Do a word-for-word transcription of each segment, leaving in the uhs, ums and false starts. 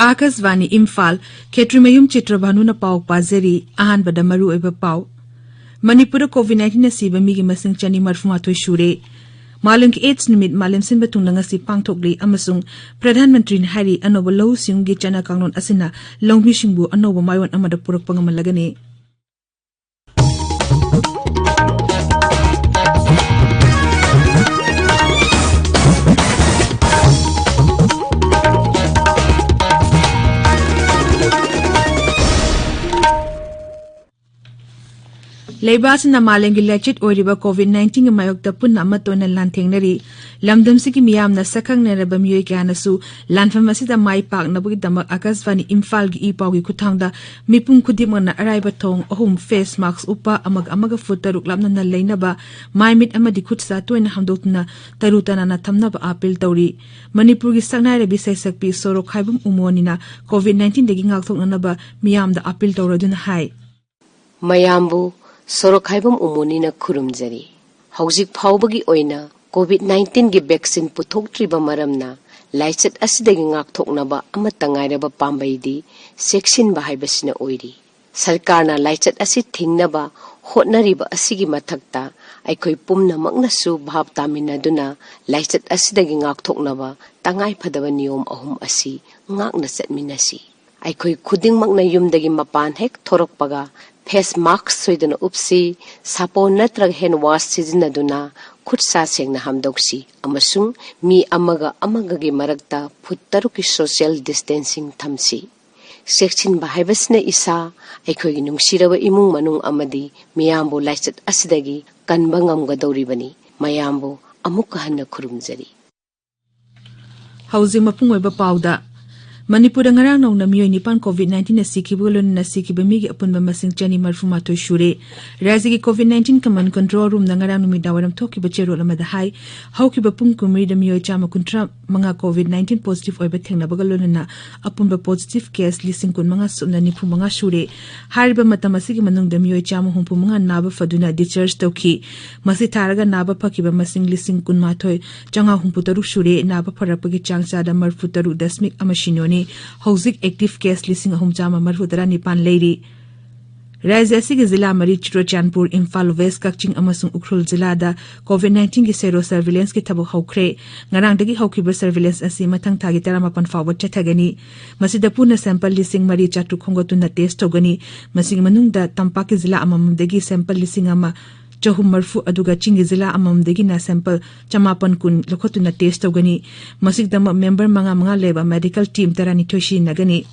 ꯑꯥꯀꯥꯁꯕꯥꯅꯤ ꯏꯝꯐꯥꯜ, ꯈꯦꯇ꯭ꯔꯤꯃꯌꯨꯝ ꯆꯤꯇ꯭ꯔꯚꯥꯅꯨꯅ ꯄꯥꯎ ꯄꯥꯖꯔꯤ꯫ ꯑꯍꯥꯟꯕꯗ ꯃꯔꯨꯑꯣꯏꯕ ꯄꯥꯎ꯫ ꯃꯅꯤꯄꯨꯔꯗ ꯀꯣꯚꯤꯗ ꯅꯥꯏꯟꯇꯤꯟꯅ ꯁꯤꯕ ꯃꯤꯒꯤ ꯃꯁꯤꯡ ꯆꯅꯤ ꯃꯔꯤꯐꯨ ꯃꯥꯊꯣꯏ ꯁꯨꯔꯦ꯫ ꯃꯥꯂꯦꯝꯒꯤ ꯑꯦꯗꯁ ꯅꯨꯃꯤꯠ ꯃꯥꯂꯦꯝ ꯁꯤꯟꯕ ꯊꯨꯡꯅ ꯉꯁꯤ ꯄꯥꯡꯊꯣꯛꯂꯤ ꯑꯃꯁꯨꯡ ꯄ꯭ꯔꯙꯥꯟ ꯃꯟꯇ꯭ꯔꯤꯅ ꯍꯥꯏꯔꯤ, ꯑꯅꯧꯕ ꯂꯧꯎ ꯁꯤꯡꯎꯒꯤ ꯆꯠꯅ ꯀꯥꯡꯂꯣꯟ ꯑꯁꯤꯅ ꯂꯧꯃꯤꯁꯤꯡꯕꯨ ꯑꯅꯧꯕ ꯃꯥꯏꯑꯣꯟ ꯑꯃꯗ ꯄꯨꯔꯛꯄ ꯉꯝꯍꯜꯂꯒꯅꯤ꯫ ꯂꯩꯕꯥꯛ ꯑꯁꯤꯅ ꯃꯥꯂꯦꯝꯒꯤ ꯂꯥꯏꯆꯠ ꯑꯣꯏꯔꯤꯕ ꯀꯣꯚꯤꯗ ꯅꯥꯏꯟꯇꯤꯟꯒꯤ ꯃꯥꯌꯣꯛꯇ ꯄꯨꯟꯅ ꯑꯃꯠꯇ ꯑꯣꯏꯅ ꯂꯥꯟꯊꯦꯡꯅꯔꯤ꯫ ꯂꯝꯗꯝꯁꯤꯒꯤ ꯃꯤꯌꯥꯝꯅ ꯁꯛꯈꯪꯅꯔꯕ ꯃꯤꯑꯣꯏ ꯀꯌꯥꯅꯁꯨ ꯂꯥꯟꯐꯝ ꯑꯁꯤꯗ ꯃꯥꯏ ꯄꯥꯛꯅꯕꯒꯤꯗꯃꯛ ꯑꯥꯀꯥꯁꯕꯥꯅꯤ ꯏꯝꯐꯥꯜꯒꯤ ꯏ ꯄꯥꯎꯒꯤ ꯈꯨꯠꯊꯥꯡꯗ ꯃꯤꯄꯨꯝ ꯈꯨꯗꯤꯡꯃꯛꯅ ꯑꯔꯥꯏꯕ ꯊꯣꯡ ꯑꯍꯨꯝ, ꯐꯦꯁ ꯃꯥꯛꯁ ꯎꯞꯄ, ꯑꯃꯒ ꯑꯃꯒ ꯐꯨꯠ ꯇꯔꯨꯛ ꯂꯥꯞꯅꯅ ꯂꯩꯅꯕ, ꯃꯥꯏ ꯃꯤꯠ ꯑꯃꯗꯤ ꯈꯨꯠ ꯁꯥ ꯇꯣꯏꯅ ꯍꯥꯝꯗꯣꯛꯇꯨꯅ ꯇꯔꯨ ꯇꯅꯥꯟꯅ ꯊꯝꯅꯕ ꯑꯥꯄꯤꯜ ꯇꯧꯔꯤ꯫ ꯃꯅꯤꯄꯨꯔꯒꯤ ꯁꯛꯅꯥꯏꯔꯕꯤ ꯁꯩꯁꯛꯄꯤ ꯁꯣꯔꯣꯛꯈꯥꯏꯕꯝ ꯎꯃꯣꯅꯤꯅ ꯀꯣꯚꯤꯗ ꯅꯥꯏꯟꯇꯤꯟꯗꯒꯤ ꯉꯥꯛꯊꯣꯛꯅꯅꯕ ꯃꯤꯌꯥꯝꯗ ꯑꯥꯄꯤꯜ ꯇꯧꯔꯗꯨꯅ ꯍꯥꯏ꯫ ꯃꯌꯥꯝꯕꯨ ꯁꯣꯔꯣꯛꯈꯥꯏꯕꯝ ꯎꯃꯣꯅꯤꯅ ꯈꯨꯔꯨꯝꯖꯔꯤ꯫ ꯍꯧꯖꯤꯛ ꯐꯥꯎꯕꯒꯤ ꯑꯣꯏꯅ ꯀꯣꯚꯤꯗ ꯅꯥꯏꯟꯇꯤꯟꯒꯤ ꯚꯦꯛꯁꯤꯟ ꯄꯨꯊꯣꯛꯇ꯭ꯔꯤꯕ ꯃꯔꯝꯅ ꯂꯥꯏꯆꯠ ꯑꯁꯤꯗꯒꯤ ꯉꯥꯛꯊꯣꯛꯅꯕ ꯑꯃꯠꯇ ꯉꯥꯏꯔꯕ ꯄꯥꯝꯕꯩꯗꯤ ꯆꯦꯛꯁꯤꯟꯕ ꯍꯥꯏꯕꯁꯤꯅ ꯑꯣꯏꯔꯤ꯫ ꯁꯔꯀꯥꯔꯅ ꯂꯥꯏꯆꯠ ꯑꯁꯤ ꯊꯤꯡꯅꯕ ꯍꯣꯠꯅꯔꯤꯕ ꯑꯁꯤꯒꯤ ꯃꯊꯛꯇ ꯑꯩꯈꯣꯏ ꯄꯨꯝꯅꯃꯛꯅꯁꯨ ꯚꯥꯞ ꯇꯥꯃꯤꯟꯅꯗꯨꯅ ꯂꯥꯏꯆꯠ ꯑꯁꯤꯗꯒꯤ ꯉꯥꯛꯊꯣꯛꯅꯕ ꯇꯉꯥꯏꯐꯗꯕ ꯅꯤꯌꯣꯝ ꯑꯍꯨꯝ ꯑꯁꯤ ꯉꯥꯛꯅ ꯆꯠꯃꯤꯟꯅꯁꯤ꯫ ꯑꯩꯈꯣꯏ ꯈꯨꯗꯤꯡꯃꯛꯅ ꯌꯨꯝꯗꯒꯤ ꯃꯄꯥꯟ ꯍꯦꯛ ꯊꯣꯔꯛꯄꯒ ꯐꯦꯁ ꯃꯥꯛꯁ ꯁꯣꯏꯗꯅ ꯎꯞꯁꯤ, ꯁꯥꯄꯣꯟ ꯅꯠꯇ꯭ꯔꯒ ꯍꯦꯟ ꯋꯥꯁ ꯁꯤꯖꯤꯟꯅꯗꯨꯅ ꯈꯨꯠ ꯁꯥ ꯁꯦꯡꯅ ꯍꯥꯝꯗꯣꯛꯁꯤ ꯑꯃꯁꯨꯡ ꯃꯤ ꯑꯃꯒ ꯑꯃꯒꯒꯤ ꯃꯔꯛꯇ ꯐꯨꯠ ꯇꯔꯨꯛꯀꯤ ꯁꯣꯁꯤꯌꯦꯜ ꯗꯤꯁꯇꯦꯟꯁꯤꯡ ꯊꯝꯁꯤ꯫ ꯆꯦꯛꯁꯤꯟꯕ ꯍꯥꯏꯕꯁꯤꯅ ꯏꯁꯥ, ꯑꯩꯈꯣꯏꯒꯤ ꯅꯨꯡꯁꯤꯔꯕ ꯏꯃꯨꯡ ꯃꯅꯨꯡ ꯑꯃꯗꯤ ꯃꯤꯌꯥꯝꯕꯨ ꯂꯥꯏꯆꯠ ꯑꯁꯤꯗꯒꯤ ꯀꯟꯕ ꯉꯝꯒꯗꯧꯔꯤꯕꯅꯤ꯫ ꯃꯌꯥꯝꯕꯨ ꯑꯃꯨꯛꯀ ꯍꯟꯅ ꯈꯨꯔꯨꯝꯖꯔꯤ꯫ ꯍꯧꯖꯤꯛ ꯃꯄꯨꯡ ꯑꯣꯏꯕ ꯄꯥꯎꯗ꯫ ꯃꯅꯤꯄꯨꯔꯗ ꯉꯔꯥꯡ ꯅꯧꯅ ꯃꯤꯑꯣꯏ ꯅꯤꯄꯥꯟ ꯀꯣꯚꯤꯗ ꯅꯥꯏꯟꯇꯤꯟꯅ ꯁꯤꯈꯤꯕꯒ ꯂꯣꯏꯅꯅ ꯁꯤꯈꯤꯕ ꯃꯤꯒꯤ ꯑꯄꯨꯟꯕ ꯃꯁꯤꯡ ꯆꯅꯤ ꯃꯔꯤꯐꯨ ꯃꯥꯊꯣꯏ ꯁꯨꯔꯦ꯫ ꯔꯥꯖ꯭ꯌꯒꯤ ꯀꯣꯚꯤꯗ ꯅꯥꯏꯟꯇꯤꯟ ꯀꯃꯥꯟ ꯀꯟꯇ꯭ꯔꯣꯜ ꯔꯨꯝꯅ ꯉꯔꯥꯡ ꯅꯨꯃꯤꯗꯥꯡꯋꯥꯏꯔꯝ ꯊꯣꯛꯈꯤꯕ ꯆꯦꯔꯣꯜ ꯑꯃꯗ ꯍꯥꯏ, ꯍꯧꯈꯤꯕ ꯄꯨꯡ ꯀꯨꯟꯃꯔꯤꯗ ꯃꯤꯑꯣꯏ ꯆꯥꯝꯃ ꯀꯨꯟꯊ꯭ꯔꯥ ꯃꯉꯥ ꯀꯣꯚꯤꯗ ꯅꯥꯏꯟꯇꯤꯟ ꯄꯣꯖꯤꯇꯤꯚ ꯑꯣꯏꯕ ꯊꯦꯡꯅꯕꯒ ꯂꯣꯏꯅꯅ ꯑꯄꯨꯟꯕ ꯄꯣꯖꯤꯇꯤꯚ ꯀꯦꯁ ꯂꯤꯁꯤꯡ ꯀꯨꯟꯃꯉꯥ ꯁꯨꯞꯅ ꯅꯤꯐꯨ ꯃꯉꯥ ꯁꯨꯔꯦ꯫ ꯍꯥꯏꯔꯤꯕ ꯃꯇꯝ ꯑꯁꯤꯒꯤ ꯃꯅꯨꯡꯗ ꯃꯤꯑꯣꯏ ꯆꯥꯝꯃ ꯍꯨꯝꯐꯨ ꯃꯉꯥ ꯅꯥꯕ ꯐꯗꯨꯅ ꯗꯤꯁꯆꯥꯔꯖ ꯇꯧꯈꯤ꯫ ꯃꯁꯤ ꯊꯥꯔꯒ ꯅꯥꯕ ꯐꯈꯤꯕ ꯃꯁꯤꯡ ꯂꯤꯁꯤꯡ ꯀꯨꯟꯃꯥꯊꯣꯏ ꯆꯥꯝꯃꯉꯥ ꯍꯨꯝꯐꯨ ꯇꯔꯨꯛ ꯁꯨꯔꯦ꯫ ꯅꯥꯕ ꯐꯔꯛꯄꯒꯤ ꯆꯥꯡ ꯆꯥꯗ ꯃꯔꯤꯐꯨ ꯇꯔꯨꯛ ꯗꯁꯃꯤꯛ ꯑꯃ ꯁꯤꯅꯣꯅꯤ꯫ ꯍꯧꯖꯤꯛ ꯑꯦꯛꯇꯤꯚ ꯀꯦꯁ ꯂꯤꯁꯤꯡ ꯑꯍꯨꯝ ꯆꯥꯝꯃ ꯃꯔꯤꯐꯨ ꯇꯔꯥꯅꯤꯄꯥꯟ ꯂꯩꯔꯤ꯫ ꯔꯥꯖ꯭ꯌ ꯑꯁꯤꯒꯤ ꯖꯤꯂꯥ ꯃꯔꯤ, ꯆꯨꯔꯆꯥꯟꯄꯨꯔ, ꯏꯝꯐꯥꯜ ꯋꯦꯁ, ꯀꯛꯆꯤꯡ ꯑꯃꯁꯨꯡ ꯎꯈ꯭ꯔꯨꯜ ꯖꯤꯂꯥꯗ COVID nineteen ꯒꯤ ꯁꯦꯔꯣ ꯁꯔꯚꯤꯂꯦꯟꯁꯀꯤ ꯊꯕꯛ ꯍꯧꯈ꯭ꯔꯦ꯫ ꯉꯔꯥꯡꯗꯒꯤ ꯍꯧꯈꯤꯕ ꯁꯔꯚꯤꯂꯦꯟꯁ ꯑꯁꯤ ꯃꯊꯪ ꯊꯥꯒꯤ ꯇꯔꯥꯃꯥꯄꯟ ꯐꯥꯎꯕ ꯆꯠꯊꯒꯅꯤ꯫ ꯃꯁꯤꯗ ꯄꯨꯟꯅ ꯁꯦꯝꯄꯜ ꯂꯤꯁꯤꯡ ꯃꯔꯤ ꯆꯥꯇ꯭ꯔꯨꯛ ꯈꯣꯝꯒꯠꯇꯨꯅ ꯇꯦꯁ ꯇꯧꯒꯅꯤ꯫ ꯃꯁꯤꯒꯤ ꯃꯅꯨꯡꯗ ꯇꯝꯄꯥꯛꯀꯤ ꯖꯤꯂꯥ ꯑꯃꯃꯝꯗꯒꯤ ꯁꯦꯝꯄꯜ ꯂꯤꯁꯤꯡ ꯑꯃ ꯆꯍꯨꯝ ꯃꯔꯤꯐꯨ, ꯑꯗꯨꯒ ꯆꯤꯡꯒꯤ ꯖꯤꯂꯥ ꯑꯃꯃꯝꯗꯒꯤꯅ ꯁꯦꯝꯄꯜ ꯆꯃꯥꯄꯟ ꯀꯨꯟ ꯂꯧꯈꯠꯇꯨꯅ ꯇꯦꯁ ꯇꯧꯒꯅꯤ꯫ ꯃꯁꯤꯒꯤꯗꯃꯛ ꯃꯦꯝꯕꯔ ꯃꯉꯥ ꯃꯉꯥ ꯂꯩꯕ ꯃꯦꯗꯤꯀꯦꯜ ꯇꯤꯝ ꯇꯔꯥꯅꯤꯊꯣꯏ ꯁꯤꯖꯤꯟꯅꯒꯅꯤ꯫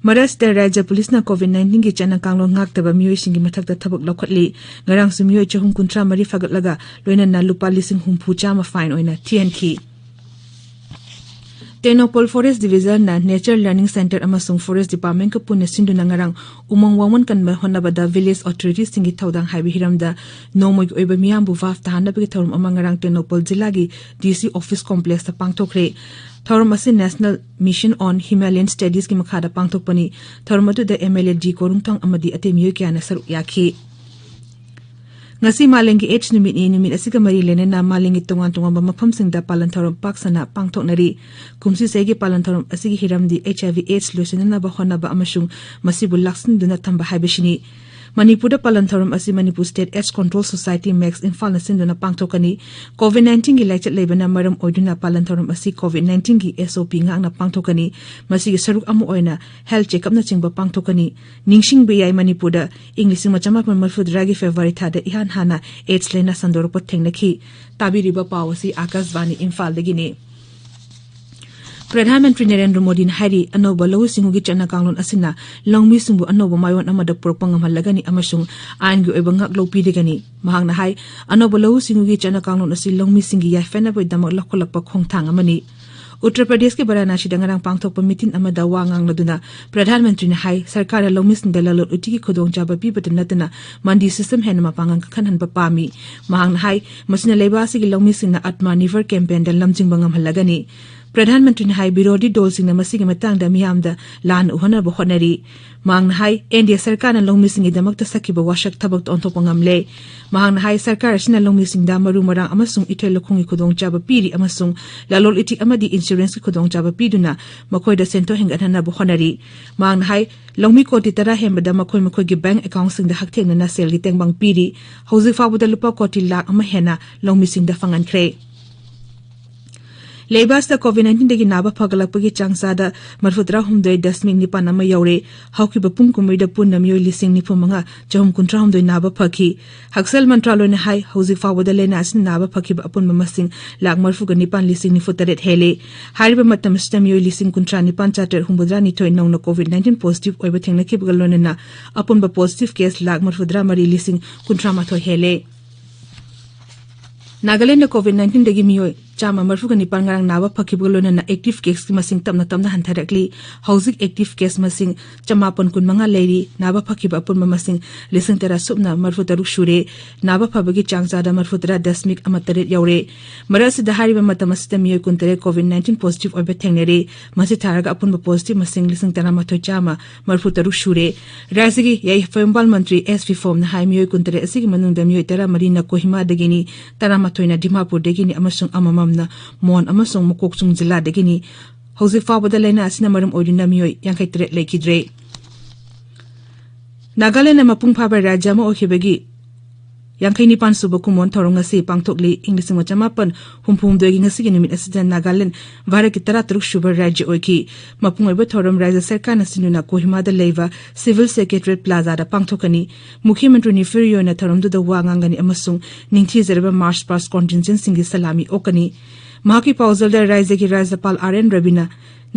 ꯃꯔꯛꯁꯤꯗ ꯔꯥꯖ꯭ꯌ ꯄꯨꯂꯤꯁꯅ COVID nineteen ꯒꯤ ꯆꯠꯅ ꯀꯥꯡꯂꯣꯟ ꯉꯥꯛꯇꯕ ꯃꯤꯑꯣꯏꯁꯤꯡꯒꯤ ꯃꯊꯛꯇ ꯊꯕꯛ ꯂꯧꯈꯠꯂꯤ꯫ ꯉꯔꯥꯡꯁꯨ ꯃꯤꯑꯣꯏ ꯆꯍꯨꯝ ꯀꯨꯟꯊ꯭ꯔꯥ ꯃꯔꯤ ꯐꯒꯠꯂꯒ ꯂꯣꯏꯅꯅ ꯂꯨꯄꯥ ꯂꯤꯁꯤꯡ ꯍꯨꯝꯐꯨ ꯆꯥꯝꯃ ꯐꯥꯏꯟ ꯑꯣꯏꯅ ꯊꯤꯍꯟꯈꯤ꯫ ꯇꯦꯡꯅꯧꯄꯜ ꯐꯣꯔꯦꯁ ꯗꯤꯚꯤꯖꯟꯅ ꯅꯦꯆꯔ ꯂꯔꯅꯤꯡ ꯁꯦꯟꯇꯔ ꯑꯃꯁꯨꯡ ꯐꯣꯔꯦꯁ ꯗꯤꯄꯥꯔꯠꯃꯦꯟꯠꯀ ꯄꯨꯟꯅ ꯁꯤꯟꯗꯨꯅ ꯉꯔꯥꯡ ꯎꯃꯪ ꯋꯥꯃꯣꯟ ꯀꯟꯕ ꯍꯣꯠꯅꯕꯗ ꯚꯤꯂꯦꯖ ꯑꯣꯊꯣꯔꯤꯇꯤꯁꯤꯡꯒꯤ ꯊꯧꯗꯥꯡ ꯍꯥꯏꯕ ꯍꯤꯔꯝꯗ ꯅꯣꯡꯃꯒꯤ ꯑꯣꯏꯕ ꯃꯤꯌꯥꯝꯕꯨ ꯚꯥꯞ ꯇꯥꯍꯟꯅꯕꯒꯤ ꯊꯧꯔꯝ ꯑꯃ ꯉꯔꯥꯡ ꯇꯦꯡꯅꯧꯄꯜ ꯖꯤꯂꯥꯒꯤ DC office complexꯇ ꯄꯥꯡꯊꯣꯛꯈ꯭ꯔꯦ꯫ ꯊꯧꯔꯝ ꯑꯁꯤ National Mission on Himalayan Studiesꯀꯤ ꯃꯈꯥꯗ ꯄꯥꯡꯊꯣꯛꯄꯅꯤ꯫ ꯊꯧꯔꯝ ꯑꯗꯨꯗ MLA ꯗꯤ ꯀꯣꯔꯨꯡꯊꯣꯡ ꯑꯃꯗꯤ ꯑꯇꯩ ꯃꯤꯑꯣꯏ ꯀꯌꯥꯅ ꯁꯔꯨꯛ ꯌꯥꯈꯤ꯫ ꯉꯁꯤ ꯃꯥꯂꯦꯝꯒꯤ AIDS ꯅꯨꯃꯤꯠꯅꯤ꯫ ꯅꯨꯃꯤꯠ ꯑꯁꯤꯒ ꯃꯔꯤ ꯂꯩꯅꯅ ꯃꯥꯂꯦꯝꯒꯤ ꯇꯣꯉꯥꯟ ꯇꯣꯉꯥꯟꯕ ꯃꯐꯝꯁꯤꯡꯗ ꯄꯥꯂꯟ ꯊꯧꯔꯝ ꯄꯥꯛ ꯁꯟꯅ ꯄꯥꯡꯊꯣꯛꯅꯔꯤ꯫ ꯀꯨꯝꯁꯤ ꯆꯍꯤꯒꯤ ꯄꯥꯂꯟ ꯊꯧꯔꯝ ꯑꯁꯤꯒꯤ ꯍꯤꯔꯝꯗꯤ HIV AIDS ꯂꯣꯏꯁꯤꯟꯅꯅꯕ ꯍꯣꯠꯅꯕ ꯑꯃꯁꯨꯡ ꯃꯁꯤꯕꯨ ꯂꯥꯛꯁꯤꯟꯗꯨꯅ ꯊꯝꯕ ꯍꯥꯏꯕꯁꯤꯅꯤ꯫ ꯃꯅꯤꯄꯨꯔꯗ ꯄꯥꯂꯟ ꯊꯧꯔꯝ ꯑꯁꯤ Manipur State AIDS Control Society, MACS, ꯏꯝꯐꯥꯜꯅ ꯁꯤꯟꯗꯨꯅ ꯄꯥꯡꯊꯣꯛꯀꯅꯤ꯫ COVID nineteen ꯒꯤ ꯂꯥꯏꯆꯠ ꯂꯩꯕꯅ ꯃꯔꯝ ꯑꯣꯏꯗꯨꯅ ꯄꯥꯂꯟ ꯊꯧꯔꯝ ꯑꯁꯤ COVID nineteen ꯒꯤ SOP ꯉꯥꯛꯅ ꯄꯥꯡꯊꯣꯛꯀꯅꯤ꯫ ꯃꯁꯤꯒꯤ ꯁꯔꯨꯛ ꯑꯃ ꯑꯣꯏꯅ health check-upꯅꯆꯤꯡꯕ ꯄꯥꯡꯊꯣꯛꯀꯅꯤ꯫ ꯅꯤꯡꯁꯤꯡꯕ ꯌꯥꯏ, ꯃꯅꯤꯄꯨꯔꯗ ꯏꯪ ꯂꯤꯁꯤꯡ ꯑꯃ ꯆꯃꯥꯄꯟ ꯃꯔꯤꯐꯨ ꯇꯔꯥꯒꯤ February ꯊꯥꯗ ꯏꯍꯥꯟ ꯍꯥꯟꯅ AIDS ꯂꯥꯏꯅꯥ ꯁꯟꯗꯣꯔꯛꯄ ꯊꯦꯡꯅꯈꯤ꯫ ꯇꯥꯕꯤꯔꯤꯕ ꯄꯥꯎ ꯑꯁꯤ ꯑꯥꯀꯥꯁꯕꯥꯅꯤ ꯏꯝꯐꯥꯜꯗꯒꯤꯅꯤ꯫ ꯄ꯭ꯔꯙꯥꯟ ꯃꯟꯇ꯭ꯔꯤ ꯅꯔꯦꯟꯗ꯭ꯔ ꯃꯣꯗꯤꯅ ꯍꯥꯏꯔꯤ, ꯑꯅꯧꯕ ꯂꯧꯎ ꯁꯤꯡꯎꯒꯤ ꯆꯠꯅ ꯀꯥꯡꯂꯣꯟ ꯑꯁꯤꯅ ꯂꯧꯃꯤꯁꯤꯡꯕꯨ ꯑꯅꯧꯕ ꯃꯥꯏꯑꯣꯟ ꯑꯃꯗ ꯄꯨꯔꯛꯄ ꯉꯝꯍꯜꯂꯒꯅꯤ ꯑꯃꯁꯨꯡ ꯑꯥꯏꯟꯒꯤ ꯑꯣꯏꯕ ꯉꯥꯛꯂꯧ ꯄꯤꯔꯒꯅꯤ꯫ ꯃꯍꯥꯛꯅ ꯍꯥꯏ, ꯑꯅꯧꯕ ꯂꯧꯎ ꯁꯤꯡꯎꯒꯤ ꯆꯠꯅ ꯀꯥꯡꯂꯣꯟ ꯑꯁꯤ ꯂꯧꯃꯤꯁꯤꯡꯒꯤ ꯌꯥꯏꯐꯅꯕꯒꯤꯗꯃꯛ ꯂꯧꯈꯠꯂꯛꯄ ꯈꯣꯡꯊꯥꯡ ꯑꯃꯅꯤ꯫ ꯎꯠꯇꯔ ꯄ꯭ꯔꯗꯦꯁꯀꯤ ꯕꯔꯥꯅꯥꯁꯤꯗ ꯉꯔꯥꯡ ꯄꯥꯡꯊꯣꯛꯄ ꯃꯤꯇꯤꯟ ꯑꯃꯗ ꯋꯥ ꯉꯥꯡꯂꯗꯨꯅ ꯄ꯭ꯔꯙꯥꯟ ꯃꯟꯇ꯭ꯔꯤꯅ ꯍꯥꯏ, ꯁꯔꯀꯥꯔꯅ ꯂꯧꯃꯤꯁꯤꯡꯗ ꯂꯂꯣꯟ ꯏꯇꯤꯛꯀꯤ ꯈꯨꯗꯣꯡꯆꯥꯕ ꯄꯤꯕꯇ ꯅꯠꯇꯅ ꯃꯟꯗꯤ system ꯍꯦꯟꯅ ꯃꯄꯥꯡꯒꯜ ꯀꯟꯈꯠꯍꯟꯕ ꯄꯥꯝꯃꯤ꯫ ꯃꯍꯥꯛꯅ ꯍꯥꯏ, ꯃꯁꯤꯅ ꯂꯩꯕꯥꯛ ꯑꯁꯤꯒꯤ ꯂꯧꯃꯤꯁꯤꯡꯅ Atmanirbhar campaignꯗ ꯂꯝꯖꯤꯡꯕ ꯉꯝꯍꯜꯂꯒꯅꯤ꯫ ꯄ꯭ꯔꯙꯥꯟ ꯃꯟꯇ꯭ꯔꯤꯅ ꯍꯥꯏ, ꯕꯤꯔꯣꯙꯤ ꯗꯣꯜꯁꯤꯡꯅ ꯃꯁꯤꯒꯤ ꯃꯇꯥꯡꯗ ꯃꯤꯌꯥꯝꯗ ꯂꯥꯟꯅ ꯎꯍꯟꯅꯕ ꯍꯣꯠꯅꯔꯤ꯫ ꯃꯍꯥꯛꯅ ꯍꯥꯏ, ꯑꯦꯟ ꯗꯤ ꯑꯦ ꯁꯔꯀꯥꯔꯅ ꯂꯧꯃꯤꯁꯤꯡꯒꯤꯗꯃꯛꯇ ꯁꯛꯈꯤꯕ ꯋꯥꯁꯛ ꯊꯕꯛꯇ ꯑꯣꯟꯊꯣꯛꯄ ꯉꯝꯂꯦ꯫ ꯃꯍꯥꯛꯅ ꯍꯥꯏ, ꯁꯔꯀꯥꯔ ꯑꯁꯤꯅ ꯂꯧꯃꯤꯁꯤꯡꯗ ꯃꯔꯨ ꯃꯔꯥꯡ ꯑꯃꯁꯨꯡ ꯏꯊꯦꯜ ꯂꯧꯈꯣꯡꯒꯤ ꯈꯨꯗꯣꯡꯆꯥꯕ ꯄꯤꯔꯤ ꯑꯃꯁꯨꯡ ꯂꯂꯣꯟ ꯏꯇꯤꯛ ꯑꯃꯗꯤ ꯏꯟꯁꯨꯔꯦꯟꯁꯀꯤ ꯈꯨꯗꯣꯡꯆꯥꯕ ꯄꯤꯗꯨꯅ ꯃꯈꯣꯏꯗ ꯁꯦꯟꯊꯣꯛ ꯍꯦꯟꯒꯠꯍꯟꯅꯕ ꯍꯣꯠꯅꯔꯤ꯫ ꯃꯍꯥꯛꯅ ꯍꯥꯏ, ꯂꯧꯃꯤ ꯀꯣꯇꯤ ꯇꯔꯥ ꯍꯦꯟꯕꯗ ꯃꯈꯣꯏ ꯃꯈꯣꯏꯒꯤ ꯕꯦꯡꯛ ꯑꯦꯀꯥꯎꯟꯁꯤꯡꯗ ꯍꯛꯊꯦꯡꯅꯅ ꯁꯦꯜꯒꯤ ꯇꯦꯡꯕꯥꯡ ꯄꯤꯔꯤ꯫ ꯍꯧꯖꯤꯛ ꯐꯥꯎꯕꯗ ꯂꯨꯄꯥ ꯀꯣꯇꯤ ꯂꯥꯈ ꯑꯃ ꯍꯦꯟꯅ ꯂꯧꯃꯤꯁꯤꯡꯗ ꯐꯪꯍꯟꯈ꯭ꯔꯦ꯫ ꯂꯩꯕꯥꯛꯁꯤꯗ ꯀꯣꯚꯤꯗ ꯅꯥꯏꯟꯇꯤꯟꯗꯒꯤ ꯅꯥꯕ ꯐꯒꯠꯂꯛꯄꯒꯤ ꯆꯥꯡ ꯆꯥꯗ ꯃꯔꯤꯐꯨ ꯇꯔꯥꯍꯨꯝꯗꯣꯏ ꯗꯁꯃꯤꯛ ꯅꯤꯄꯥꯟ ꯑꯃ ꯌꯧꯔꯦ꯫ ꯍꯧꯈꯤꯕ ꯄꯨꯡ ꯀꯨꯟꯃꯔꯤꯗ ꯄꯨꯟꯅ ꯃꯤꯑꯣꯏ ꯂꯤꯁꯤꯡ ꯅꯤꯐꯨ ꯃꯉꯥ ꯆꯍꯨꯝ ꯀꯨꯟꯊ꯭ꯔꯥ ꯍꯨꯝꯗꯣꯏ ꯅꯥꯕ ꯐꯈꯤ꯫ ꯍꯛꯁꯦꯜ ꯃꯟꯇ꯭ꯔꯥꯂꯣꯏꯅ ꯍꯥꯏ, ꯍꯧꯖꯤꯛ ꯐꯥꯎꯕꯗ ꯂꯥꯏꯅꯥ ꯑꯁꯤꯅ ꯅꯥꯕ ꯐꯈꯤꯕ ꯑꯄꯨꯟꯕ ꯃꯁꯤꯡ ꯂꯥꯈ ꯃꯔꯤꯐꯨꯒ ꯅꯤꯄꯥꯟ ꯂꯤꯁꯤꯡ ꯅꯤꯐꯨ ꯇꯔꯦꯠ ꯍꯦꯜꯂꯦ꯫ ꯍꯥꯏꯔꯤꯕ ꯃꯇꯝ ꯑꯁꯤꯗ ꯃꯤꯑꯣꯏ ꯂꯤꯁꯤꯡ ꯀꯨꯟꯊ꯭ꯔꯥ ꯅꯤꯄꯥꯟ ꯆꯥꯇ꯭ꯔꯦꯠ ꯍꯨꯝꯐꯨꯇꯔꯥ ꯅꯤꯊꯣꯏ ꯅꯧꯅ ꯀꯣꯚꯤꯗ ꯅꯥꯏꯟꯇꯤꯟ ꯄꯣꯖꯤꯇꯤꯚ ꯑꯣꯏꯕ ꯊꯦꯡꯅꯈꯤꯕꯒ ꯂꯣꯏꯅꯅ ꯑꯄꯨꯟꯕ ꯄꯣꯖꯤꯇꯤꯚ ꯀꯦꯁ ꯂꯥꯈ ꯃꯔꯤꯐꯨꯇꯔꯥ ꯃꯔꯤ ꯂꯤꯁꯤꯡ ꯀꯨꯟꯊ꯭ꯔꯥ ꯃꯥꯊꯣꯏ ꯍꯦꯜꯂꯦ꯫ ꯅꯥꯒꯥꯂꯦꯟꯗ ꯀꯣꯚꯤꯗ ꯅꯥꯏꯟꯇꯤꯟꯗꯒꯤ ꯃꯤꯑꯣꯏ ꯆꯥꯝꯃ ꯃꯔꯤꯐꯨꯒ ꯅꯤꯄꯥꯟ ꯉꯔꯥꯡ ꯅꯥꯕ ꯐꯈꯤꯕꯒ ꯂꯣꯏꯅꯅ ꯑꯦꯛꯇꯤꯚ ꯀꯦꯁꯀꯤ ꯃꯁꯤꯡ ꯇꯞꯅ ꯇꯞꯅ ꯍꯟꯊꯔꯛꯂꯤ꯫ ꯍꯧꯖꯤꯛ ꯑꯦꯛꯇꯤꯚ ꯀꯦꯁ ꯃꯁꯤꯡ ꯆꯃꯥꯄꯟ ꯀꯨꯟꯃꯉꯥ ꯂꯩꯔꯤ꯫ ꯅꯥꯕ ꯐꯈꯤꯕ ꯑꯄꯨꯟꯕ ꯃꯁꯤꯡ ꯂꯤꯁꯤꯡ ꯇꯔꯥ ꯁꯨꯞꯅ ꯃꯔꯤꯐꯨ ꯇꯔꯨꯛ ꯁꯨꯔꯦ꯫ ꯅꯥꯕ ꯐꯕꯒꯤ ꯆꯥꯡ ꯆꯥꯗ ꯃꯔꯤꯐꯨ ꯇꯔꯥ ꯗꯁꯃꯤꯛ ꯑꯃ ꯇꯔꯦꯠ ꯌꯧꯔꯦ꯫ ꯃꯔꯛ ꯑꯁꯤꯗ ꯍꯥꯏꯔꯤꯕ ꯃꯇꯝ ꯑꯁꯤꯗ ꯃꯤꯑꯣꯏ ꯀꯨꯟꯇꯔꯦꯠ ꯀꯣꯚꯤꯗ ꯅꯥꯏꯟꯇꯤꯟ ꯄꯣꯖꯤꯇꯤꯚ ꯑꯣꯏꯕ ꯊꯦꯡꯅꯔꯦ꯫ ꯃꯁꯤ ꯊꯥꯔꯒ ꯑꯄꯨꯟꯕ ꯄꯣꯖꯤꯇꯤꯚ ꯃꯁꯤꯡ ꯂꯤꯁꯤꯡ ꯇꯔꯥꯃꯥꯊꯣꯏ ꯆꯥꯝꯃ ꯃꯔꯤꯐꯨ ꯇꯔꯨꯛ ꯁꯨꯔꯦ꯫ ꯔꯥꯖ꯭ꯌꯒꯤ ꯌꯥꯏꯐ ꯌꯨꯝꯕꯥꯜ ꯃꯟꯇ꯭ꯔꯤ ꯑꯦꯁ ꯕꯤꯐꯣꯝꯅ ꯍꯥꯏ, ꯃꯤꯑꯣꯏ ꯀꯨꯟꯇꯔꯦꯠ ꯑꯁꯤꯒꯤ ꯃꯅꯨꯡꯗ ꯃꯤꯑꯣꯏ ꯇꯔꯥꯃꯔꯤꯅ ꯀꯣꯍꯤꯃꯥꯗꯒꯤꯅꯤ, ꯇꯔꯥꯃꯥꯊꯣꯏꯅ ꯗꯤꯃꯥꯄꯨꯔꯗꯒꯤꯅꯤ ꯑꯃꯁꯨꯡ ꯑꯃꯃꯝꯅ ꯃꯣꯟ ꯑꯃꯁꯨꯡ ꯃꯀꯣꯛꯆꯨꯡ ꯖꯤꯂꯥꯗꯒꯤꯅꯤ꯫ ꯍꯧꯖꯤꯛ ꯐꯥꯎꯕꯗ ꯂꯥꯏꯅꯥ ꯑꯁꯤꯅ ꯃꯔꯝ ꯑꯣꯏꯗꯨꯅ ꯃꯤꯑꯣꯏ ꯌꯥꯡꯈꯩ ꯇꯔꯦꯠ ꯂꯩꯈꯤꯗ꯭ꯔꯦ꯫ ꯅꯥꯒꯥꯂꯦꯟꯗ ꯃꯄꯨꯡ ꯐꯥꯕ ꯔꯥꯖ꯭ꯌ ꯑꯃ ꯑꯣꯏꯈꯤꯕꯒꯤ ꯌꯥꯡꯈꯩ ꯅꯤꯄꯥꯟ ꯁꯨꯕ ꯀꯨꯝꯑꯣꯟ ꯊꯧꯔꯝ ꯉꯁꯤ ꯄꯥꯡꯊꯣꯛꯂꯤ꯫ ꯏꯪ ꯂꯤꯁꯤꯡ ꯑꯃ ꯆꯃꯥꯄꯟ ꯍꯨꯝꯐꯨ ꯍꯨꯝꯗꯣꯏꯒꯤ ꯉꯁꯤꯒꯤ ꯅꯨꯃꯤꯠ ꯑꯁꯤꯗ ꯅꯥꯒꯥꯂꯦꯟ ꯚꯥꯔꯠꯀꯤ ꯇꯔꯥ ꯇꯔꯨꯛ ꯁꯨꯕ ꯔꯥꯖ꯭ꯌ ꯑꯣꯏꯈꯤ꯫ ꯃꯄꯨꯡ ꯑꯣꯏꯕ ꯊꯧꯔꯝ ꯔꯥꯖ꯭ꯌ ꯁꯔꯀꯥꯔꯅ ꯁꯤꯟꯗꯨꯅ ꯀꯣꯍꯤꯃꯥꯗ ꯂꯩꯕ ꯁꯤꯚꯤꯜ ꯁꯦꯀ꯭ꯔꯦꯇꯔꯤꯌꯦꯠ ꯄ꯭ꯂꯥꯖꯥꯗ ꯄꯥꯡꯊꯣꯛꯀꯅꯤ꯫ ꯃꯨꯈ꯭ꯌ ꯃꯟꯇ꯭ꯔꯤ ꯅꯤꯐꯤꯔ ꯌꯣꯏꯅ ꯊꯧꯔꯝꯗꯨꯗ ꯋꯥ ꯉꯥꯡꯒꯅꯤ ꯑꯃꯁꯨꯡ ꯅꯤꯡꯊꯤꯖꯔꯕ ꯃꯥꯔꯆ ꯄꯥꯁ ꯀꯣꯟꯇꯤꯟꯖꯦꯟꯁꯤꯡꯒꯤ ꯁꯂꯥꯃꯤ ꯑꯣꯛꯀꯅꯤ꯫ ꯃꯍꯥꯛꯀꯤ ꯄꯥꯎꯖꯦꯜꯗ ꯔꯥꯖ꯭ꯌꯒꯤ ꯔꯥꯖ꯭ꯌꯄꯥꯜ ꯑꯥꯔ ꯑꯦꯟ ꯔꯕꯤꯅ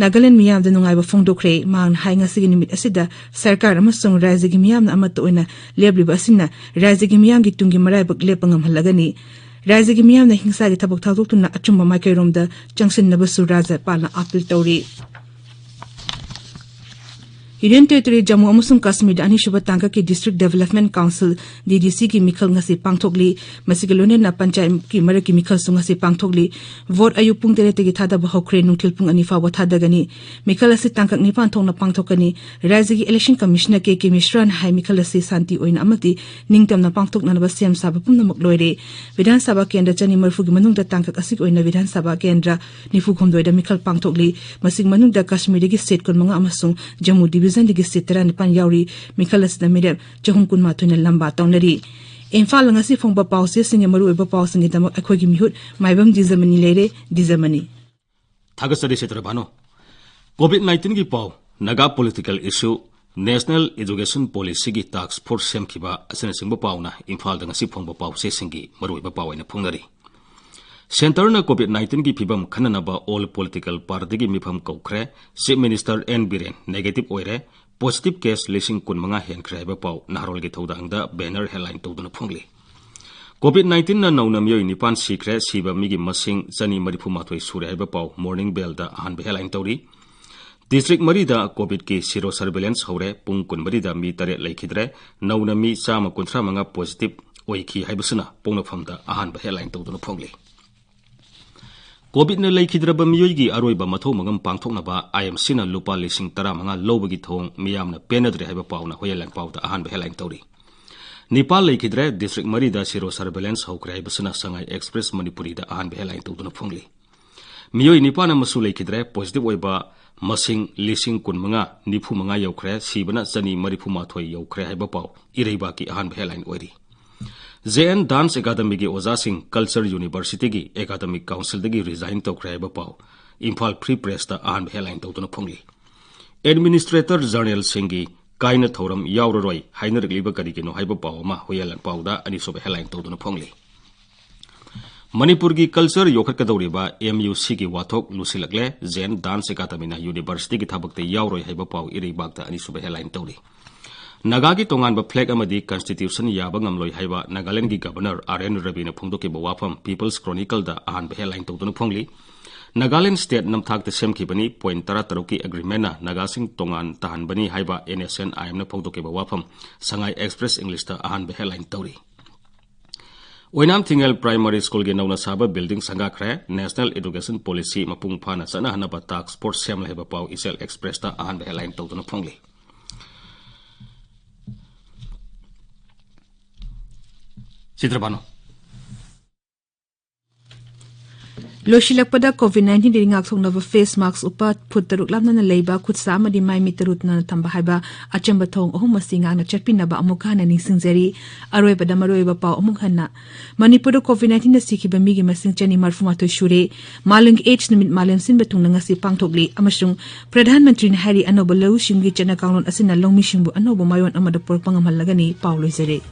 ꯅꯥꯒꯥꯂꯦꯟ ꯃꯤꯌꯥꯝꯗ ꯅꯨꯡꯉꯥꯏꯕ ꯐꯣꯡꯗꯣꯛꯈ꯭ꯔꯦ꯫ ꯃꯍꯥꯛꯅ ꯍꯥꯏ, ꯉꯁꯤꯒꯤ ꯅꯨꯃꯤꯠ ꯑꯁꯤꯗ ꯁꯔꯀꯥꯔ ꯑꯃꯁꯨꯡ ꯔꯥꯖ꯭ꯌꯒꯤ ꯃꯤꯌꯥꯝꯅ ꯑꯃꯠꯇ ꯑꯣꯏꯅ ꯂꯦꯞꯂꯤꯕ ꯑꯁꯤꯅ ꯔꯥꯖ꯭ꯌꯒꯤ ꯃꯤꯌꯥꯝꯒꯤ ꯇꯨꯡꯒꯤ ꯃꯔꯥꯏꯕꯛ ꯂꯦꯞꯄ ꯉꯝꯍꯜꯂꯒꯅꯤ꯫ ꯔꯥꯖ꯭ꯌꯒꯤ ꯃꯤꯌꯥꯝꯅ ꯍꯤꯡꯁꯥꯒꯤ ꯊꯕꯛ ꯊꯥꯗꯣꯛꯇꯨꯅ ꯑꯆꯨꯝꯕ ꯃꯥꯏꯀꯩꯔꯣꯝꯗ ꯆꯪꯁꯤꯟꯅꯕꯁꯨ ꯔꯥꯖ꯭ꯌꯄꯥꯜꯅ ꯑꯥꯄꯤꯜ ꯇꯧꯔꯤ꯫ Union Territory ꯖꯝꯃꯨ ꯑꯃꯁꯨꯡ ꯀꯥꯁꯃꯤꯔꯗ ꯑꯅꯤꯁꯨꯕ ꯇꯥꯡꯀꯛꯀꯤ District Development Council, DDC ꯒꯤ ꯃꯤꯈꯜ ꯉꯁꯤ ꯄꯥꯡꯊꯣꯛꯂꯤ꯫ ꯃꯁꯤꯒ ꯂꯣꯏꯅꯅ ꯄꯟꯆꯥꯌꯠꯀꯤ ꯃꯔꯛꯀꯤ ꯃꯤꯈꯜꯁꯨ ꯉꯁꯤ ꯄꯥꯡꯊꯣꯛꯂꯤ꯫ ꯚꯣꯠ ꯑꯌꯨꯛ ꯄꯨꯡ ꯇꯔꯦꯠꯇꯒꯤ ꯊꯥꯗꯕ ꯍꯧꯈ꯭ꯔꯦ, ꯅꯨꯡꯊꯤꯜ ꯄꯨꯡ ꯑꯅꯤ ꯐꯥꯎꯕ ꯊꯥꯗꯒꯅꯤ꯫ ꯃꯤꯈꯜ ꯑꯁꯤ ꯇꯥꯡꯀꯛ ꯅꯤꯄꯥꯟ ꯊꯣꯛꯅ ꯄꯥꯡꯊꯣꯛꯀꯅꯤ꯫ ꯔꯥꯖ꯭ꯌꯒꯤ Election Commissioner ꯀꯦ ꯀꯦ ꯃꯤꯁ꯭ꯔꯥꯅ ꯍꯥꯏ, ꯃꯤꯈꯜ ꯑꯁꯤ ꯁꯥꯟꯇꯤ ꯑꯣꯏꯅ ꯑꯃꯗꯤ ꯅꯤꯡꯇꯝꯅ ꯄꯥꯡꯊꯣꯛꯅꯅꯕ ꯁꯦꯝ ꯁꯥꯕ ꯄꯨꯝꯅꯃꯛ ꯂꯣꯏꯔꯦ꯫ ꯕꯤꯙꯥꯟ ꯁꯚꯥ ꯀꯦꯟꯗ꯭ꯔ ꯆꯅꯤ ꯃꯔꯤꯐꯨꯒꯤ ꯃꯅꯨꯡꯗ ꯇꯥꯡꯀꯛ ꯑꯁꯤꯒꯤ ꯑꯣꯏꯅ ꯕꯤꯙꯥꯟ ꯁꯚꯥ ꯀꯦꯟꯗ꯭ꯔ ꯅꯤꯐꯨ ꯍꯨꯝꯗꯣꯏꯗ ꯃꯤꯈꯜ ꯄꯥꯡꯊꯣꯛꯂꯤ꯫ ꯃꯁꯤꯒꯤ ꯃꯅꯨꯡꯗ ꯀꯥꯁꯃꯤꯔꯗꯒꯤ seat ꯀꯨꯟꯃꯉꯥ ꯑꯃꯁꯨꯡ ꯖꯝꯃꯨ division ꯗꯒꯤ seat ꯇꯔꯥꯅꯤꯄꯥꯟ ꯌꯥꯎꯔꯤ꯫ ꯃꯤꯈꯜ ꯑꯁꯤꯗ ꯃꯤꯔꯦꯞ ꯆꯍꯨꯝ ꯀꯨꯟꯃꯥꯊꯣꯏꯅ ꯂꯝꯕꯥ ꯇꯧꯅꯔꯤ꯫ ꯏꯝꯐꯥꯜꯗ ꯉꯁꯤ ꯐꯣꯡꯕ ꯄꯥꯎꯆꯦꯁꯤꯡꯒꯤ ꯃꯔꯨꯑꯣꯏꯕ ꯄꯥꯎꯁꯤꯡꯒꯤꯗꯃꯛ ꯑꯩꯈꯣꯏꯒꯤ ꯃꯤꯍꯨꯠ ꯃꯥꯏꯕꯝ ꯗꯤꯖꯃꯅꯤ ꯂꯩꯔꯦ꯫ ꯗꯤꯖꯃꯅꯤ꯫ ꯊꯥꯒꯠꯆꯔꯤ ꯁꯤꯇ꯭ꯔ ꯚꯥꯅꯨ꯫ COVID nineteen ꯒꯤ ꯄꯥꯎ, Naga political issue, National Education Policy ꯒꯤ task force ꯁꯦꯝꯈꯤꯕ ꯑꯁꯤꯅꯆꯤꯡꯕ ꯄꯥꯎꯅ ꯏꯝꯐꯥꯜꯗ ꯉꯁꯤ ꯐꯣꯡꯕ ꯄꯥꯎꯆꯦꯁꯤꯡꯒꯤ ꯃꯔꯨꯑꯣꯏꯕ ꯄꯥꯎ ꯑꯣꯏꯅ ꯐꯣꯡꯅꯔꯤ꯫ Centre ꯅ COVID nineteen ꯒꯤ ꯐꯤꯕꯝ ꯈꯟꯅꯅꯕ all political party ꯒꯤ ꯃꯤꯐꯝ ꯀꯧꯈ꯭ꯔꯦ꯫ Chief Minister N Biren negative ꯑꯣꯏꯔꯦ꯫ Positive case ꯂꯤꯁꯤꯡ ꯀꯨꯟꯃꯉꯥ ꯍꯦꯟꯈ꯭ꯔꯦ ꯍꯥꯏꯕ ꯄꯥꯎ ꯅꯍꯥꯔꯣꯜꯒꯤ ꯊꯧꯗꯥꯡꯗ banner headline ꯇꯧꯗꯨꯅ ꯐꯣꯡꯂꯤ꯫ COVID nineteen ꯅ ꯅꯧꯅ ꯃꯤꯑꯣꯏ ꯅꯤꯄꯥꯟ ꯁꯤꯈ꯭ꯔꯦ, ꯁꯤꯕ ꯃꯤꯒꯤ ꯃꯁꯤꯡ ꯆꯅꯤ ꯃꯔꯤꯐꯨ ꯃꯥꯊꯣꯏ ꯁꯨꯔꯦ ꯍꯥꯏꯕ ꯄꯥꯎ Morning Bell ꯗ ꯑꯍꯥꯟꯕ headline ꯇꯧꯔꯤ꯫ District ꯃꯔꯤꯗ COVID ꯀꯤ sero surveillance ꯍꯧꯔꯦ, ꯄꯨꯡ ꯀꯨꯟꯃꯔꯤꯗ ꯃꯤ ꯇꯔꯦꯠ ꯂꯩꯈꯤꯗ꯭ꯔꯦ, ꯅꯧꯅ ꯃꯤ ꯆꯥꯝꯃ ꯀꯨꯟꯊ꯭ꯔꯥ ꯃꯉꯥ positive ꯑꯣꯏꯈꯤ ꯍꯥꯏꯕꯁꯤꯅ ꯄꯣꯛꯅꯐꯝꯗ ꯑꯍꯥꯟꯕ headline ꯇꯧꯗꯨꯅ ꯐꯣꯡꯂꯤ꯫ COVID ꯅ ꯂꯩꯈꯤꯗ꯭ꯔꯕ ꯃꯤꯑꯣꯏꯒꯤ ꯑꯔꯣꯏꯕ ꯃꯊꯧ ꯃꯉꯝ ꯄꯥꯡꯊꯣꯛꯅꯕ I M C ꯅ ꯂꯨꯄꯥ ꯂꯤꯁꯤꯡ ꯇꯔꯥꯃꯉꯥ ꯂꯧꯕꯒꯤ ꯊꯧꯑꯣꯡ ꯃꯤꯌꯥꯝꯅ ꯄꯦꯟꯅꯗ꯭ꯔꯦ ꯍꯥꯏꯕ ꯄꯥꯎꯅ ꯍꯨꯏꯌꯦꯟ ꯂꯥꯟꯄꯥꯎꯗ ꯑꯍꯥꯟꯕ headline ꯇꯧꯔꯤ꯫ ꯅꯤꯄꯥꯜ ꯂꯩꯈꯤꯗ꯭ꯔꯦ, district ꯃꯔꯤꯗ sero surveillance ꯍꯧꯈ꯭ꯔꯦ ꯍꯥꯏꯕꯁꯤꯅ ꯁꯉꯥꯏ Express ꯃꯅꯤꯄꯨꯔꯤꯗ ꯑꯍꯥꯟꯕ headline ꯇꯧꯗꯨꯅ ꯐꯣꯡꯂꯤ꯫ ꯃꯤꯑꯣꯏ ꯅꯤꯄꯥꯟ ꯑꯃꯁꯨ ꯂꯩꯈꯤꯗ꯭ꯔꯦ, positive ꯑꯣꯏꯕ ꯃꯁꯤꯡ ꯂꯤꯁꯤꯡ ꯀꯨꯟꯃꯉꯥ ꯅꯤꯐꯨ ꯃꯉꯥ ꯌꯧꯈ꯭ꯔꯦ, ꯁꯤꯕꯅ ꯆꯅꯤ ꯃꯔꯤꯐꯨ ꯃꯥꯊꯣꯏ ꯌꯧꯈ꯭ꯔꯦ ꯍꯥꯏꯕ ꯄꯥꯎ ꯏꯔꯩꯕꯥꯛꯀꯤ ꯑꯍꯥꯟꯕ headline ꯑꯣꯏꯔꯤ꯫ J N Dance Academy ꯒꯤ ꯑꯣꯖꯥꯁꯤꯡ Culture University ꯒꯤ Academic Council ꯗꯒꯤ resign ꯇꯧꯈ꯭ꯔꯦ ꯍꯥꯏꯕ ꯄꯥꯎ ꯏꯝꯐꯥꯜ Free Press ꯇ ꯑꯍꯥꯟꯕ headline ꯇꯧꯗꯨꯅ ꯐꯣꯡꯂꯤ꯫ Administrator General ꯁꯤꯡꯒꯤ ꯀꯥꯏꯅ ꯊꯧꯔꯝ ꯌꯥꯎꯔꯔꯣꯏ ꯍꯥꯏꯅꯔꯛꯂꯤꯕ ꯀꯔꯤꯒꯤꯅꯣ ꯍꯥꯏꯕ ꯄꯥꯎ ꯑꯃ ꯍꯨꯏꯌꯦꯟ ꯂꯥꯟꯄꯥꯎꯗ ꯑꯅꯤꯁꯨꯕ headline ꯇꯧꯗꯨꯅ ꯐꯣꯡꯂꯤ꯫ ꯃꯅꯤꯄꯨꯔꯒꯤ culture ꯌꯣꯛꯈꯠꯀꯗꯧꯔꯤꯕ M U C ꯒꯤ ꯋꯥꯊꯣꯛ ꯂꯨꯁꯤꯜꯂꯛꯂꯦ, J N Dance Academy ꯅ university ꯒꯤ ꯊꯕꯛꯇ ꯌꯥꯎꯔꯣꯏ ꯍꯥꯏꯕ ꯄꯥꯎ ꯏꯔꯩꯕꯥꯛꯇ ꯑꯅꯤꯁꯨꯕ headline ꯇꯧꯔꯤ꯫ ꯅꯥꯒꯥꯒꯤ ꯇꯣꯉꯥꯟꯕ flag ꯑꯃꯗꯤ constitution ꯌꯥꯕ ꯉꯝꯂꯣꯏ ꯍꯥꯏꯕ ꯅꯥꯒꯥꯂꯦꯟꯗꯒꯤ Governor R N ꯔꯕꯤꯅ ꯐꯣꯡꯗꯣꯛꯈꯤꯕ ꯋꯥꯐꯝ People's Chronicle ꯗ ꯑꯍꯥꯟꯕ headline ꯇꯧꯗꯨꯅ ꯐꯣꯡꯂꯤ꯫ ꯅꯥꯒꯥꯂꯦꯟ ꯁ꯭ꯇꯦꯠ ꯅꯝꯊꯥꯛꯇ ꯁꯦꯝꯈꯤꯕꯅꯤ, ꯄꯣꯏꯟꯠ ꯇꯔꯥ ꯇꯔꯨꯛꯀꯤ ꯑꯦꯒ꯭ꯔꯤꯃꯦꯟꯅ ꯅꯥꯒꯥꯁꯤꯡ ꯇꯣꯉꯥꯟ ꯇꯥꯍꯟꯕꯅꯤ ꯍꯥꯏꯕ ꯑꯦꯟ ꯑꯦꯁ ꯑꯦꯟ ꯑꯥꯏ ꯑꯦꯝꯅ ꯐꯣꯡꯗꯣꯛꯈꯤꯕ ꯋꯥꯐꯝ꯫ ꯁꯉꯥꯏ ꯑꯦꯛꯁꯄ꯭ꯔꯦꯁ ꯏꯪꯂꯤꯁꯇ ꯑꯍꯥꯟꯕ ꯍꯦꯗꯂꯥꯏꯟ ꯇꯧꯔꯤ꯫ ꯑꯣꯏꯅꯥꯝ ꯊꯤꯡꯉꯦꯜ ꯄ꯭ꯔꯥꯏꯃꯥꯔꯤ ꯁ꯭ꯀꯨꯜꯒꯤ ꯅꯧꯅ ꯁꯥꯕ ꯕꯤꯜꯗꯤꯡ ꯁꯪꯒꯥꯈ꯭ꯔꯦ꯫ ꯅꯦꯁꯅꯦꯜ ꯏꯗꯨꯀꯦꯁꯟ ꯄꯣꯂꯤꯁꯤ ꯃꯄꯨꯡ ꯐꯥꯅ ꯆꯠꯅꯍꯟꯅꯕ ꯇꯥꯛꯁ ꯐꯣꯔꯁ ꯁꯦꯝꯂꯦ ꯍꯥꯏꯕ ꯄꯥꯎ ꯏꯆꯦꯜ ꯑꯦꯛꯁꯄ꯭ꯔꯦꯁꯇ ꯑꯍꯥꯟꯕ ꯍꯦꯗꯂꯥꯏꯟ ꯇꯧꯗꯨꯅ ꯐꯣꯡꯂꯤ꯫ ꯆꯤꯇ꯭ꯔꯕꯥꯅꯨ꯫ ꯂꯣꯏꯁꯤꯜꯂꯛꯄꯗ COVID nineteenꯗꯒꯤ ꯉꯥꯛꯊꯣꯛꯅꯕ ꯐꯦꯁ ꯃꯥꯛꯁ ꯎꯞꯄ, ꯐꯨꯠ ꯇꯔꯨꯛ ꯂꯥꯞꯅꯅ ꯂꯩꯕ, ꯈꯨꯠ ꯁꯥ ꯑꯃꯗꯤ ꯃꯥꯏ ꯃꯤꯠ ꯇꯔꯨ ꯇꯅꯥꯟꯅ ꯊꯝꯕ ꯍꯥꯏꯕ ꯑꯆꯝꯕ ꯊꯧꯑꯣꯡ ꯑꯍꯨꯝ ꯑꯁꯤ ꯉꯥꯛꯅ ꯆꯠꯄꯤꯅꯕ ꯑꯃꯨꯛ ꯍꯟꯅ ꯅꯤꯡꯁꯤꯡꯖꯔꯤ꯫ ꯑꯔꯣꯏꯕꯗ ꯃꯔꯨꯑꯣꯏꯕ ꯄꯥꯎ ꯑꯃꯨꯛ ꯍꯟꯅ꯫ ꯃꯅꯤꯄꯨꯔꯗ COVID nineteenꯗ ꯁꯤꯈꯤꯕ ꯃꯤꯒꯤ ꯃꯁꯤꯡ ꯆꯅꯤ ꯃꯔꯤꯐꯨ ꯃꯥꯊꯣꯏ ꯁꯨꯔꯦ꯫ ꯃꯥꯂꯦꯝꯒꯤ AIDS ꯅꯨꯃꯤꯠ ꯃꯥꯂꯦꯝ ꯁꯤꯟꯕ ꯊꯨꯡꯅ ꯉꯁꯤ ꯄꯥꯡꯊꯣꯛꯂꯤ ꯑꯃꯁꯨꯡ ꯄ꯭ꯔꯙꯥꯟ ꯃꯟꯇ꯭ꯔꯤꯅ ꯍꯥꯏꯔꯤ, ꯑꯅꯧꯕ ꯂꯧꯎ ꯁꯤꯡꯎꯒꯤ ꯆꯠꯅ ꯀꯥꯡꯂꯣꯟ ꯑꯁꯤꯅ ꯂꯧꯃꯤꯁꯤꯡꯕꯨ ꯑꯅꯧꯕ ꯃꯥꯏꯑꯣꯟ ꯑꯃꯗ ꯄꯨꯔꯛꯄ ꯉꯝꯍꯜꯂꯒꯅꯤ꯫ ꯄꯥꯎ ꯂꯣꯏꯖꯔꯦ꯫